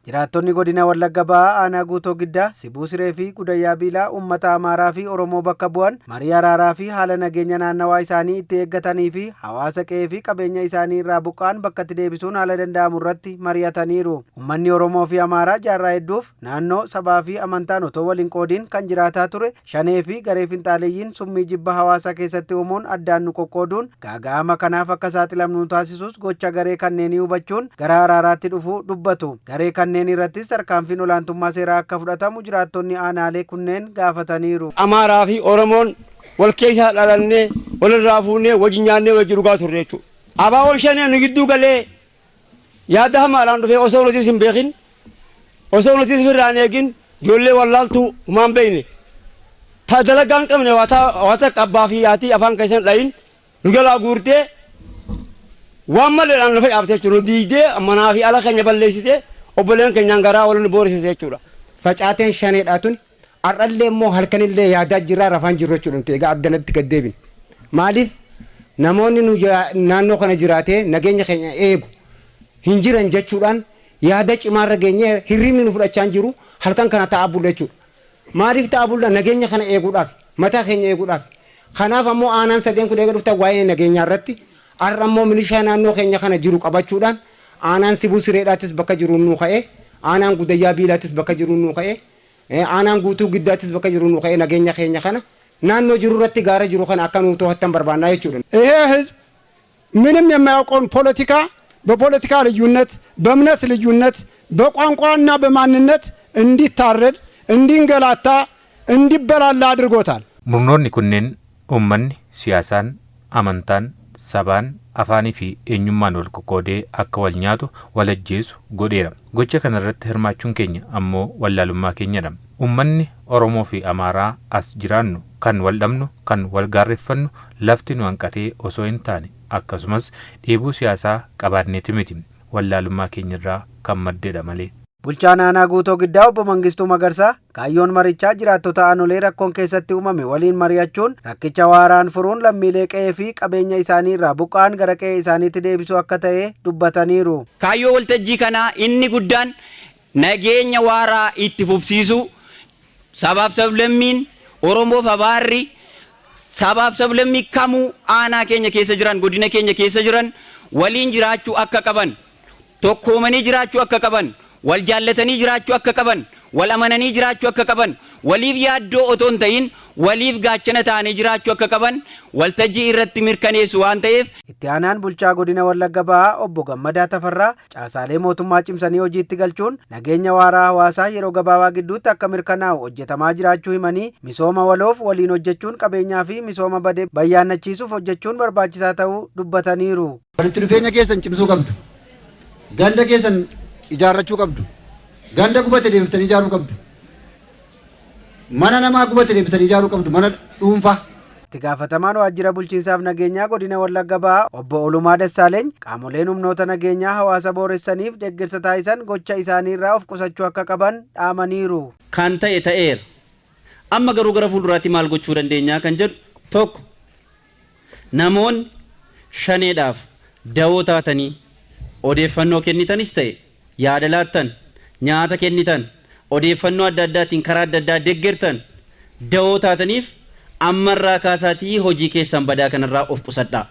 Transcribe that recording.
Jiraattonni godina Wallagga Bahaa aanaa Guutoo Giddaa, Sibuu Siree fi Gudayyaa Biilaa uummata Amaaraa fi Oromoo bakka bu'an marii araaraa fi haala nageenya naannawaa isaanii itti eeggatanii fi hawaasa qe'ee fi qabeenya isaanii irraa buqqa'an bakkatti deebisuun haala danda'amu irratti mari'ataniiru. Uummanni Oromoo fi Amaaraa jaarraa hedduuf naannoo, sabaa fi amantaan otoo wal hin qoodiin kan jiraataa ture Shanee fi garee finxaaleyyiin summii jibba hawaasaa keessatti uumuun addaan nu qoqqooduun gaaga'ama kanaaf akka saaxilamnu nu taasisus gocha garee kanneenii hubachuun gara araaraatti dhufuu dubbatu. Garee kanneen irrattis tarkaanfiin olaantummaa seeraa akka fudhatamu jiraattonni aanaalee kunneen gaafataniiru. Amaaraa fi Oromoon wal keessaa dhalannee, walirraa fuunee, wajjin nyaannee, wajjin dhugaa turre jechuudha. ABOn Shanee nu gidduu galee yaada hamaadhaan dhufee osoo nutis hin beekin, osoo nutis ofirraa hin eegin, ijoollee wallaaltuu humaa hin beekne, ta dalagaa hin qabne, waa takka abbaa fi haatii afaan keessan dhayin nu jalaa guurtee waan maleedhaan nu facaafte jechuudha. Nu diigdee manaa fi ala keenya balleessitee obboleen keenyaan garaa wal nu booresise jechuudha. Facaateen shaneedhaa tuni har'allee immoo halkanillee yaadaa jirraa rafaan jirru jechuudha nuti egaa addanatti gad deebine. Maaliif namoonni nu naannoo kana jiraatee nageenya keenya eegu hin jiran jechuudhaan yaada cimaarra geenyee hirribni nu fudhachaa hin jiru, halkan kana taa'aa bulla jechuudha. Maaliif taa'aa bulla? Nageenya kana eeguudhaaf, mataa keenya eeguudhaaf. Kanaaf ammoo aanaan sadeen kun eega dhuftan waa'ee nageenyaa irratti har'a ammoo milishaa naannoo keenya kana jiru qabachuudhaan aanaan Sibuu Sireedhaattis bakka jiruun nuu ka'ee, aanaan Gudayyaa Biilaattis bakka jiruun nuu ka'ee, Aanaan Guutuu Giddaattis bakka jiru nuu ka'ee nageenya keenya kana naannoo jiru irratti gaara jiru kana akka nuu to'attan barbaannaa jechuudha. ይሄ ህዝብ ምንም የማያውቀውን ፖለቲካ በፖለቲካ ልዩነት፣ በእምነት ልዩነት፣ በቋንቋና በማንነት እንዲታረድ፣ እንዲንገላታ፣ እንዲበላላ አድርጎታል። Murnoonni kunneen uummanni siyaasaan, amantaan, sabaan, afaanii fi eenyummaan wal qoqqoodee akka wal nyaatu, wal ajjeesu godheera. Gocha kanarratti hirmaachuun keenya ammoo wallaalummaa keenyadha. Uummanni Oromoo fi Amaaraa as jiraannu kan wal dhabnu, kan wal gaarreeffannu lafti nu hanqatee osoo hin taane, akkasumas dheebuu siyaasaa qabaanneeti miti, wallaalummaa keenyarraa kan maddeedha malee. Bulchaan aanaa Guutoo Giddaa obbo Mangistuu Magarsaa kaayyoon marichaa jiraattota aanolee rakkoon keessatti uumame waliin mari'achuun rakkicha waaraan furuun lammiilee qe'ee fi qabeenya isaanii irraa buqqa'an gara qe'ee isaaniitti deebisuu akka ta'e dubbataniiru. Kaayyoo waltajjii kanaa inni guddaan nageenya waaraa itti fufsiisuu, sabaaf sablammiin Oromoof Amaarri, sabaaf sablammii kamuu aanaa keenya keessa jiran, godina keenya keessa jiran waliin jiraachuu akka qaban, tokkoomanii jiraachuu akka qaban, wal jaallatanii jiraachuu akka qaban, wal amananii jiraachuu akka qaban, waliif yaaddoo otoo hin ta'in waliif gaachana ta'anii jiraachuu akka qaban waltajjii irratti mirkaneessu waan ta'eef. Itti aanaan bulchaa godina Wallagga Bahaa obbo Gammadaa Tafarraa caasaalee mootummaa cimsanii hojiitti galchuun nageenya waaraa hawaasaa yeroo gabaabaa gidduutti akka mirkanaa'u hojjetamaa jiraachuu himanii, misooma waloof waliin hojjechuun qabeenyaa fi misooma bade bayyaannachiisuuf hojjechuun barbaachisaa ta'uu dubbataniiru. Walitti dhufeenya keessan cimsuu qabdu. Ganda keessan ijaarrachuu qabdu. Ganda gubate deebiftanii ijaaruu qabdu. Mana namaa gubate deebitanii ijaaruu qabdu, mana dhuunfaa. Itti gaafatamaan waajjira bulchiinsaaf nageenyaa godina Wallagga Bahaa obbo Olumaa Dassaaleeny qaamoleen humnoota nageenyaa hawaasa booressaniif deeggarsa taasisan gocha isaanii irraa of qusachuu akka qaban dhaamaniiru. Kan ta'e ta'eera. Amma garuu gara fuulduraatti maal gochuu dandeenyaa kan jedhu, tokko, namoonni Shaneedhaaf dawoo taatanii odeeffannoo kennitanis ta'e yaada laattan, nyaata kennitan, odeeffannoo adda addaatiin karaa adda addaa deggertan, dawoo taataniif, ammarraa kaasaatii hojii keessan badaa kanarraa of qusadhaa.